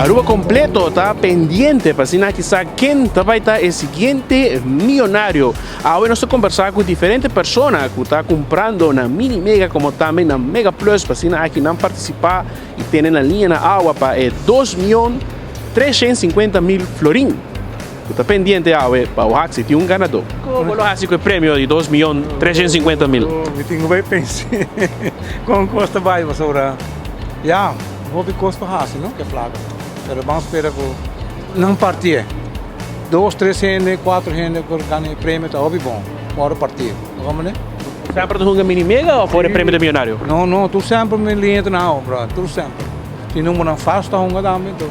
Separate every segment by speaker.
Speaker 1: Aruba completo ta pendiente pa asina kisa ken ta bay ta e siguiente miyonario. Awe nos ta conversa cu diferente persona cu ta cumprando na Mini Mega como tambe na Mega Plus pa asina aki nan participa y tene nan liña na awa pa e 2.350.000 florin cu ta pendiente awe pa wak si tin un ganador. Como lo haci cu e premio di 2.350.000?
Speaker 2: Mi tin cu bay pensa con cos ta bay pasobra ya hopi cos pa haci no cu e placa pero ban spera cu nan parti'e dos tres hende cuatro hende por gana e premio ta hopi bon ora parti'e bo comprende.
Speaker 1: Semper ta hunga mini mega of ora e premio ta miyonario?
Speaker 2: No no tur semper mi liña ta na awa brother tur semper tin numbernan fast ta hunga tambe tur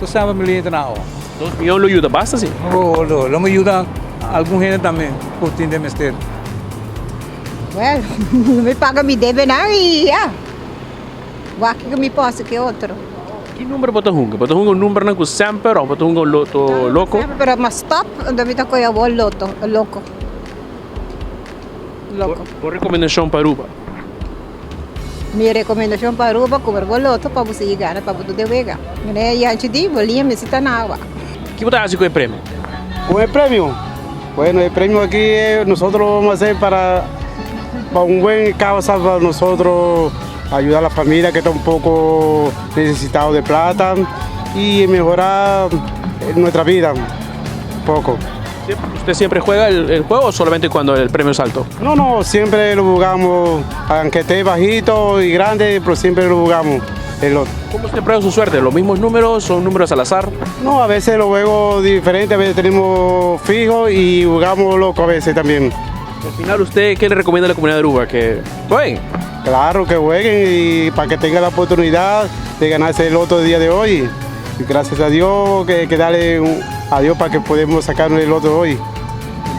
Speaker 2: semper mi liña ta na awa.
Speaker 1: 2 miyon lo yuda basta si?
Speaker 2: Oh lo lo mi yuda algun hende tambe ku tin den mester.
Speaker 3: Well, mi paga mi debenan y ya. Wak kiko mi por haci cu e otro.
Speaker 1: Ki number bo ta hunga? Bo ta hunga un numbernan cu semper of bo ta hunga un loto loco?
Speaker 3: Semper, pero mas stop unda mi ta coge awor loto loco. Loco.
Speaker 1: Bo recomendacion pa Aruba?
Speaker 3: Mi recomendacion pa Aruba, cobra bo loto pa bo sigui gana pa bo tur den wega. Mira yanchi di bo liña mester ta na awa.
Speaker 1: Ki bo ta haci cu e premio?
Speaker 4: Cu e premio? Bueno, e premio aki nosotros lo vamos a hacer para pa un buen causa para nosotros ayudar a la familia que está un poco necesitado de plata y mejorar nuestra vida un poco.
Speaker 1: ¿Usted siempre juega el, el juego o solamente cuando el premio es alto?
Speaker 4: No, no, siempre lo jugamos, aunque esté bajito y grande, pero siempre lo jugamos. El loto.
Speaker 1: ¿Cómo usted prueba su suerte? ¿Los mismos números? ¿Son números al azar?
Speaker 4: No, a veces lo juego diferente, a veces tenemos fijo y jugamos loco a veces también.
Speaker 1: Al final, ¿usted qué le recomienda a la comunidad de Aruba? Que jueguen.
Speaker 4: Claro, que jueguen y para que tengan la oportunidad de ganarse el loto del día de hoy. Y gracias a Dios, que, que darle un, a Dios para que podamos sacar el loto hoy.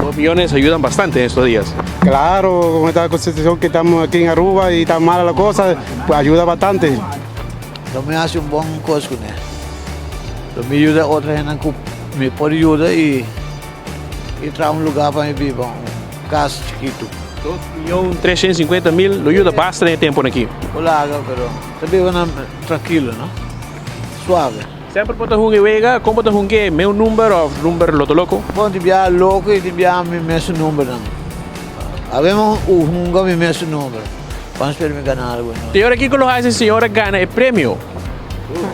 Speaker 1: 2 millones ayudan bastante en estos días.
Speaker 4: Claro, con esta situación que estamos aquí en Aruba y tan mala la cosa, pues ayuda bastante.
Speaker 5: Lo mi hasi un bon kos kuné. Lo mi yuda otro hende ku mi por yuda i i traha un lugá pa mi biba, un kas chikitu.
Speaker 1: 2.350.000 lo yuda basta den e temponan aki.
Speaker 5: Por laga, pero ta biba nan trankilo, no? Suave.
Speaker 1: Semper bo ta hunga e wega, kon bo ta hung'é? Mesun number òf number loto loko?
Speaker 5: Bon, tin biaha loko i tin biaha mi mesun numbernan. Abemos hunga mi mesun number. Ban spera mi gana algu.
Speaker 1: Señora, kiko lo hasi si señora gana e premio?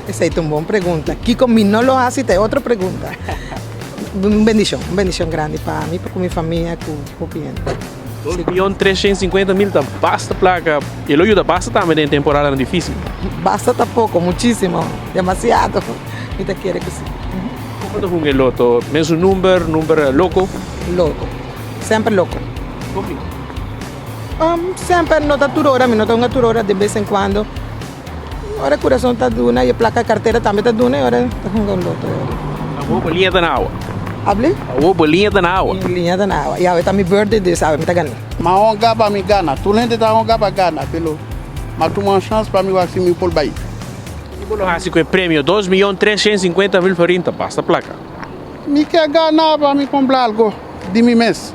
Speaker 6: Esei ta un bon pregunta. Kiko mi no lo hasi ta e otro pregunta. Un bendishon, un bendishon grandi pa mi, pa ku mi famia, ku hopi hende.
Speaker 1: 2.350.000 ta basta plaka i lo yuda basta tambe den temporadanan difísil.
Speaker 6: Basta ta poko, muchisimo, demasiado. Mi ta kere ku si.
Speaker 1: Kon bo ta hunga e loto? Mesun number, number loko?
Speaker 6: Loko, semper loko. Semper no ta tur ora, mi no ta hunga tur ora, de bes en cuando. Ora kurason ta duna i e plaka kartera tambe ta duna i ora ta hunga un loto.
Speaker 1: Awor bo liña ta na awa.
Speaker 6: Abli?
Speaker 1: Awor bo liña ta na awa.
Speaker 6: Mi liña ta na awa. I awe ta mi birthday dus awe mi ta gana.
Speaker 7: Ma honga pa mi gana. Tur hende ta honga pa gana, pero m'a tuma un chance pa mi wak si mi por bai.
Speaker 1: Kiko bo lo hasi ku e premio 2.350.000 florin ta basta plaka?
Speaker 7: Mi ke gana pa mi kumpra algo di mi mes.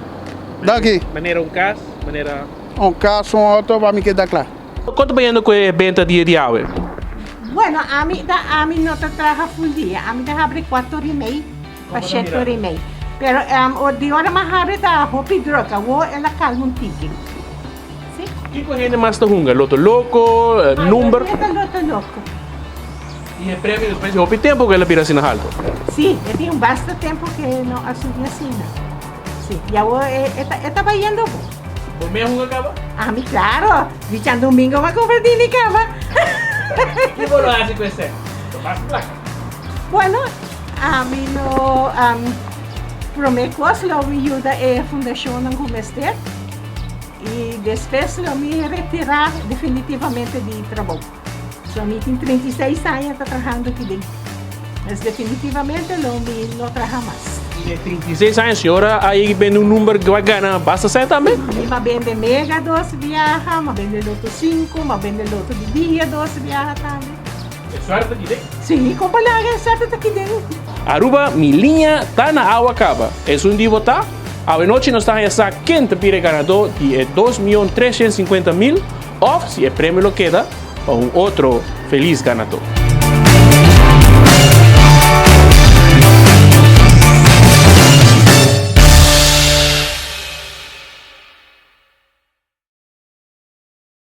Speaker 7: Danki.
Speaker 1: Manera un kas, manera.
Speaker 7: Un kas, un auto pa mi keda kla.
Speaker 1: Kon ta bayendo ku e benta dia di awe?
Speaker 8: Bueno, ami ta ami no ta traha full dia. Ami ta habri cuatro y mei pa shete ora y mei. Pero di ora mi a habri ta hopi druk. Awor el a calma un tiki. Si.
Speaker 1: Kiko hende mas ta hunga? Loto loco, number?
Speaker 8: Mayoria ta loto loco.
Speaker 1: Y e premio despues di hopi tempo ku el a bira asina halto?
Speaker 8: Si, e tin un basta tempo ku e no a subi asina. Si, y awor e ta e ta bayendo bon.
Speaker 1: Bo mi a hunga kaba?
Speaker 8: Ami claro, di djandomingo mi a cumpra di mi kaba.
Speaker 1: Kico lo haci cu esey? Lo basta placa.
Speaker 8: Bueno, ami lo prome cos lo mi yuda e fundacionnan cu mester y despues lo mi retira definitivamente di trabou. So mi tin 36 aña ta trahando aki den. Pues definitivamente lo mi no traha mas.
Speaker 1: Y de 36 aña señora a yega bende un number cu a gana basta cen tambe?
Speaker 8: Mi a bende mega dos biaha, mi a bende loto 5, mi a bende loto di dia dos biaha tambe.
Speaker 1: E suerte ta aki den?
Speaker 8: Si, compa laga e suerte ta aki den.
Speaker 1: Aruba, mi liña ta na awa caba. Esun di bo ta? Awe nochi nos ta haya sa ken ta bira e ganador di e 2.350.000 of si e premio lo keda pa un otro feliz ganador.